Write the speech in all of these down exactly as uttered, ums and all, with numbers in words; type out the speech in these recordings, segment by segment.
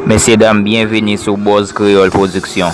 Mesye dam, byenveni sou Buzz Kreyòl Pwodiksyon.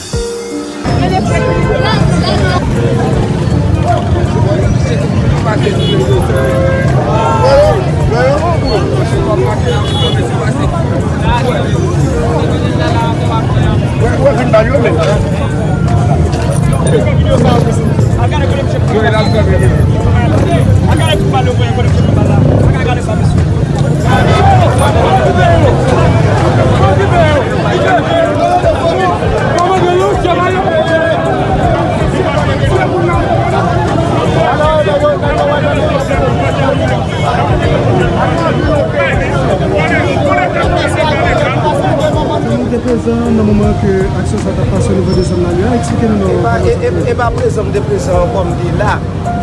Nou te prezan nan moman ke aksyon sa t ap pase o nivo de zòn Malye a. Eksplike nou non. E pa, e, e, e pa prezan m te prezan ankò, m te la.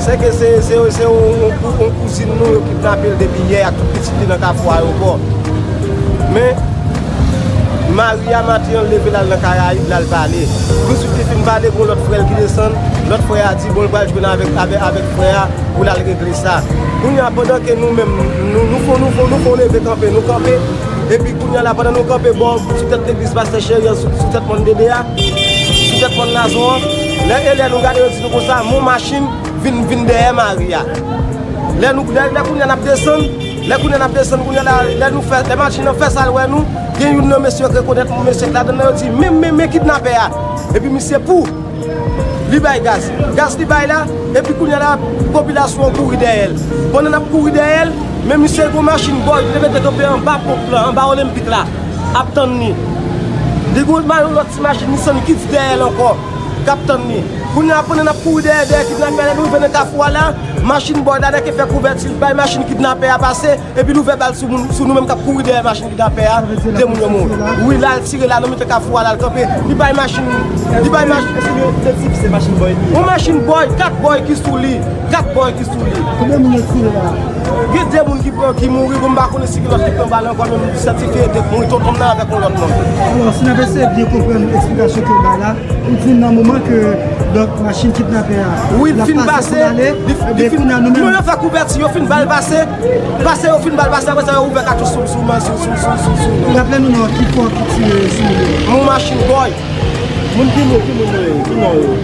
Se ke se, se, se yon, yon kou-, yon kouzin nou, yo kidnape l depi yè ak tout pitit li nan Kafou Ayewopò. Men, mari a maten an leve l al nan Karayib, l al pale. Touswit li fin pale, gon lòt frè l ki desann, lòt frè a di, bon, l pral jwenn avèk, avèk, avèk frè a pou l al regle sa. Kounye a, pandan ke nou menm, nou, nou fè, nou fè, nou fè leve kanpe, nou kanpe, epi kounye a la, pandan nou kanpe bò, sou tèt legliz Pastè Cheri an, sou, sou tèt mòn Dede a, sou tèt mòn Lazon an, lè, e lè nou gade, yo di nou konsa, yon machin vin, vin dèyè mari a. Lè nou, lè, lè kounye a n ap desann, lè kounye a n ap desann, kounye a la, lè nou fè, lè machin nan fè sa l wè nou, gen youn nan mesye yo k rekonèt mesye k ladann nan, yo di, men, men, men kidnapè a. Epi misye pou, li bay gaz. Gaz li bay la, epi kounye a la, popilasyon an kouri dèyè l. Pandan n ap kouri dèyè l, men misye gon machin bòy ki te mete kanpe anba ponp lan, anba Olenpik la, ap tann li. Li gon ma-, yon lòt ti machin Nissan Kicks dèyè l ankò, k ap tann li. Kounye a, pandan n ap kouri dèyè, dèyè kidnapè a, lè nou rive nan kafou a la, machin bòy la, nèg fè kouvèti, bay machin kidnapè a pase, epi l ouvè bal sou moun, sou nou menm k ap kouri dèyè machin kidnapè a, de moun yo mouri. Wi, la l tire la, nan mitan kafou a la, l kanpe, li bay machin, li bay machin. Èske yo identifye se machin bòy li ye? Yon machin bòy, kat bòy ki sou li, kat bòy ki sou li. Konbyen moun yo tire la? Gen de moun ki pran, ki mouri, bon, m pa konnen si gen lòt ki pran bal ankò, men m sètifye de mouri, tonton m nan avèk yon lòt moun. Alò, si n ap eseye byen konprann eksplikasyon ke w bay la, ou di nan moman ke, donk, machin kidnapè a, wi, l ap fin pase pou l ale, li, li fin, kounye a nou menm, non, yo fè kouvèti, yo fin ba l pase, pase, yo fin ba l pase, apre sa, yo ouvè katouch sou, sou, sou, sou, sou, sou, sou nou. Raple nou non, ki kò ki tire sou nou? Yon machin bòy. Moun ki mouri, ki moun yo ye? Ki non yo?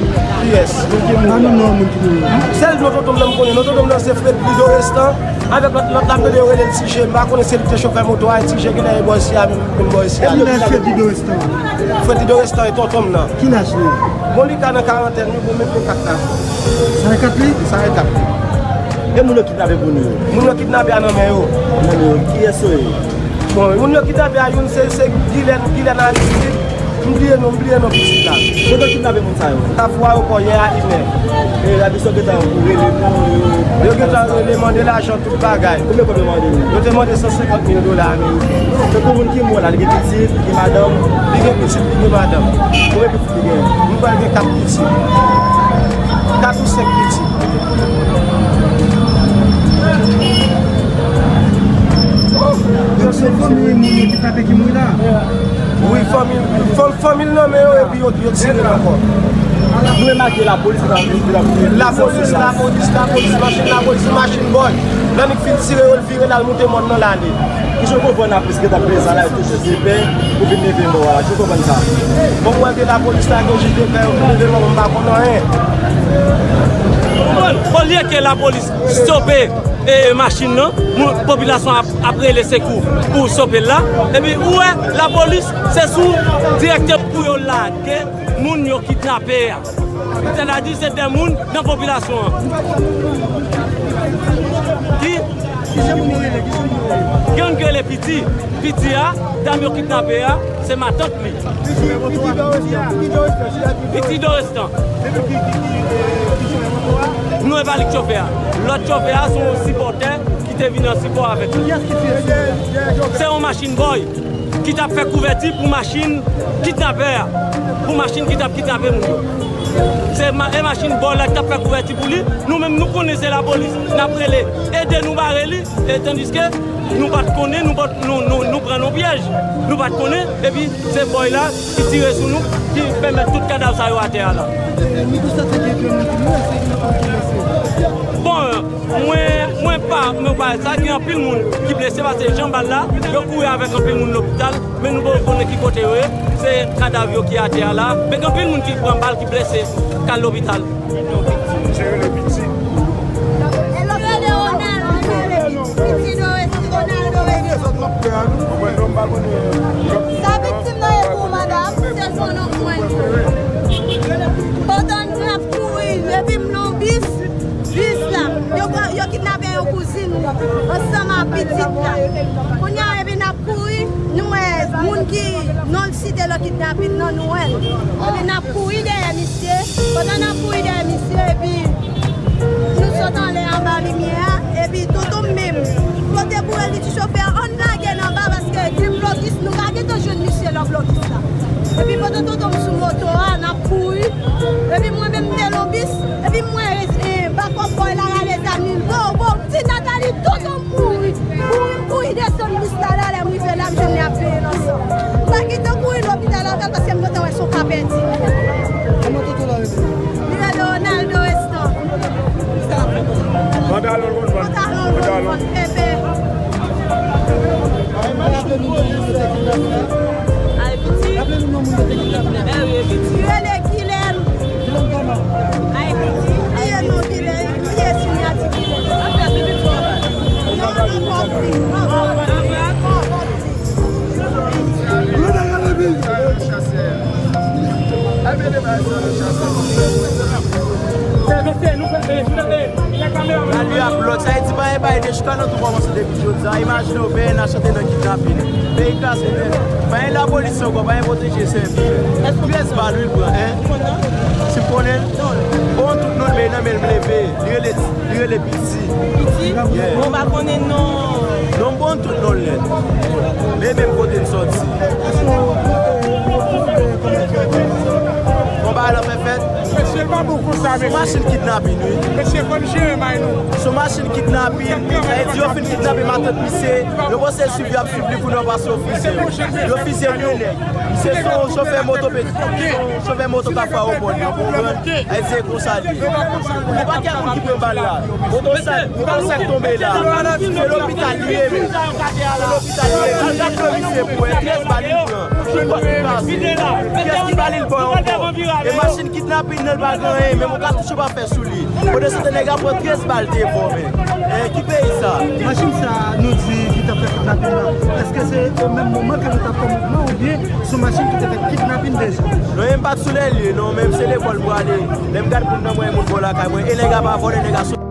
Kiyès? Moun ki mouri. Ba nou non moun ki mouri. Sèl non tonton m nan m konnen. Non tonton m nan se Fredly Dorestan. Avèk lòt, lòt la m tande yo rele l Ti Je. M pa konnen si se li ki te chofè moto a, e Ti Je genlè e bò isi a menm, menm bò isi a. E ki laj Fredly Dorestan? Fredly Dorestan e tonton m nan. Ki laj li? Bon, li ka nan karantèn, wi, bon, menm e kat la. Sa e kat li? Sa e kat li. E moun yo kidnape pou nou yo? Moun yo kidnape a nan men yo. Nan men yo. Kiyès yo ye? Bon, moun yo kidnape a youn se, se Gilène, Gilène Aristide. M bliye non, m bliye non pitit la. Kote yo kidnape moun sa yo? Kafou Ayewopò yè a inè. E la misyon gentan rele nou, yo gentan rele, mande lajan, tout bagay. Konbyen kòb yo mande nou? Yo te mande san senkant mil dola ameriken. Se pou moun ki mò la, li gen pitit, li gen madanm? Li gen pitit, li gen madanm. Konbyen pitit li gen? Nou pral gen kat pitit. Kat ou senk pitit. Donk se fanmi moun yo kidnape ki mouri la? Wi, fanmi, fanm, fanmi l nan men yo, epi yo, yo tire l ankò. Nou remake lapolis ki t ap, ki t ap fouye. Lapolis, lapolis, lapolis, machin, lapolis, machin bòy. Lè nèg fin tire yo, l vire l al moute mòn nan, l ale. Kijan w konprann lapolis gentan prezan la, yo toujou zepè pou vin leve mò a? Kijan w konprann sa? Bon, m wè ke lapolis la gen jis de fè, yo vin leve mò, m pa konn anyen. Olye ke lapolis stope e machin nan, moun, popilasyon ap, ap rele sekou pou stope l la. Epi ou wè, lapolis, se sou direktè pou yo lage moun yo kidnape a. Sètadi se de moun nan popilasyon an. Ki, ki moun yo rele, ki moun yo rele? Gen youn ki rele Piti. Piti a, dam yo kidnape a, se matant li. Piti Dorestan. Non, e pa li k chofè a. Lòt chofè a se yon sipòtè ki te vin an sipò avèk li. Se yon machin bòy ki t ap fè kouvèti pou machin kidnapè a, pou machin ki t ap kidnape moun yo. Se ma-, e machin bòy la ki t ap fè kouvèti pou li. Nou menm, nou konnen se lapolis n ap rele, ede nou bare li. E tandiske nou pa t konnen, nou pa t, nou, nou, nou pran nan pyèj. Nou pa t konnen, epi se bòy la ki tire sou nou, ki pèmèt tout kadav sa yo atè a la. Nou konstate gen de moun ki mouri, se de moun ki blese. Bon, mwen, mwen pa, mwen pa, sa gen anpil moun ki blese, paske jan bal la, yo kouri avèk anpil moun lopital, men nou poko konnen ki kote yo ye, se kadav yo ki atè a la, men gen anpil moun ki pran bal, ki blese, k al lopital. Mwen rele Piti. Piti Doris, Ronaldo Régis. Sa viktim nan ye pou ou, madanm? Se son non mwen. Pandan n ap kouri, epi m nan bis, bis la, yo pran, yo kidnape yon kouzin ansanm ak pitit la. Kounye a, epi n ap kouri, nou wè moun ki non l site nan kidnapin nan, nou wè l. Epi n ap kouri dèyè misye. Pandan n ap kouri dèyè misye, epi nou sot anlè anba limyè a, epi tonton m menm, kote pou el li di chofè a, ann lage n anba, paske gen blokis, nou pa gentan jwenn misye nan blokis la. Epi pandan tonton m sou moto a, n ap kouri, epi mwen menm m te nan bis, epi m wè, eh, bakòp bòy la rale zam li, bo, bo, m di Nathalie, tonton m mouri. Kouri, m kouri desann bis la, la, lè m rive la, m jwenn li ap veye nan san. M pa gentan kouri lopital ankò paske m gentan wè se yon ka pèdi. Kòman tonton la rele? Li rele Ronaldo Restan. Pantalon l konn vann. Pantalon l konn vann, bebe. Raple nou non moun yo te kidnape a. Raple nou non moun yo te kidnape a. Li rele Kilèn. Kilèn kòman? Kilèn non, Kilèn. Li ye sinyati Kilèn. Non, non, konpli. Non, konpli. Mesye, nou fè, eh, nou fè, eh. Lavi a blòk, sa vle di pa gen bagay de chita nan tou kòmanse depi jodi a. Imajine w, B N H chante nan kidnapin. Peyi kraze nèt. Pa gen lapolis ankò, pa gen pwoteje sèvi. Trèz bal wi l pran, en. Si m konnen l, bon tout non l, men nan men l m leve. Li rele, li rele Piti. Piti? Yeah. Mwen pa konnen non. Non, m konn tout non l nèt. Men menm kote n sòti. Bon, bagay la fè fèt. Mesye, l pa bon konsa, mesye. Sou machin kidnapin, wi. Mesye, fò n jere may nou. Sou machin kidnapin, sa vle di yo fin kidnape matant misye, yo panse l swiv, y ap swiv li kounye a pase yo fizye. Yo fizye de nèg. Misye se yon chofè moto, pe-, se yon chofè moto k ap fè aewopò, yo konprann. Ay, se konsa li ye. Gen pakèt moun ki pran bal la. Oto sa, oto sa k tonbe la. Se lopital li ye, men. Se lopital li ye. Al gad nan misye pou wè. Trèz bal li pran. Tout pòt li kraze. Kiyès ki ba li l bò ankò? E machin kidnapin nan, l pa gen anyen, men yon katouch yo pa fè sou li. Kote se te nèg ap pran trèz bal devan, men. Eh, ki peyi sa? Machin sa, nou di ki t ap fè kidnapin nan, èske se o menm moman ke nou t ap fè mouvman oubyen se yon machin ki te fè kidnapin deja? Non, m pa t sou lè lye, non, men se lekòl m prale. Lè m gad moun nan, m wè moun bò lakay mwen. E nèg a pa vòlè, nèg a sot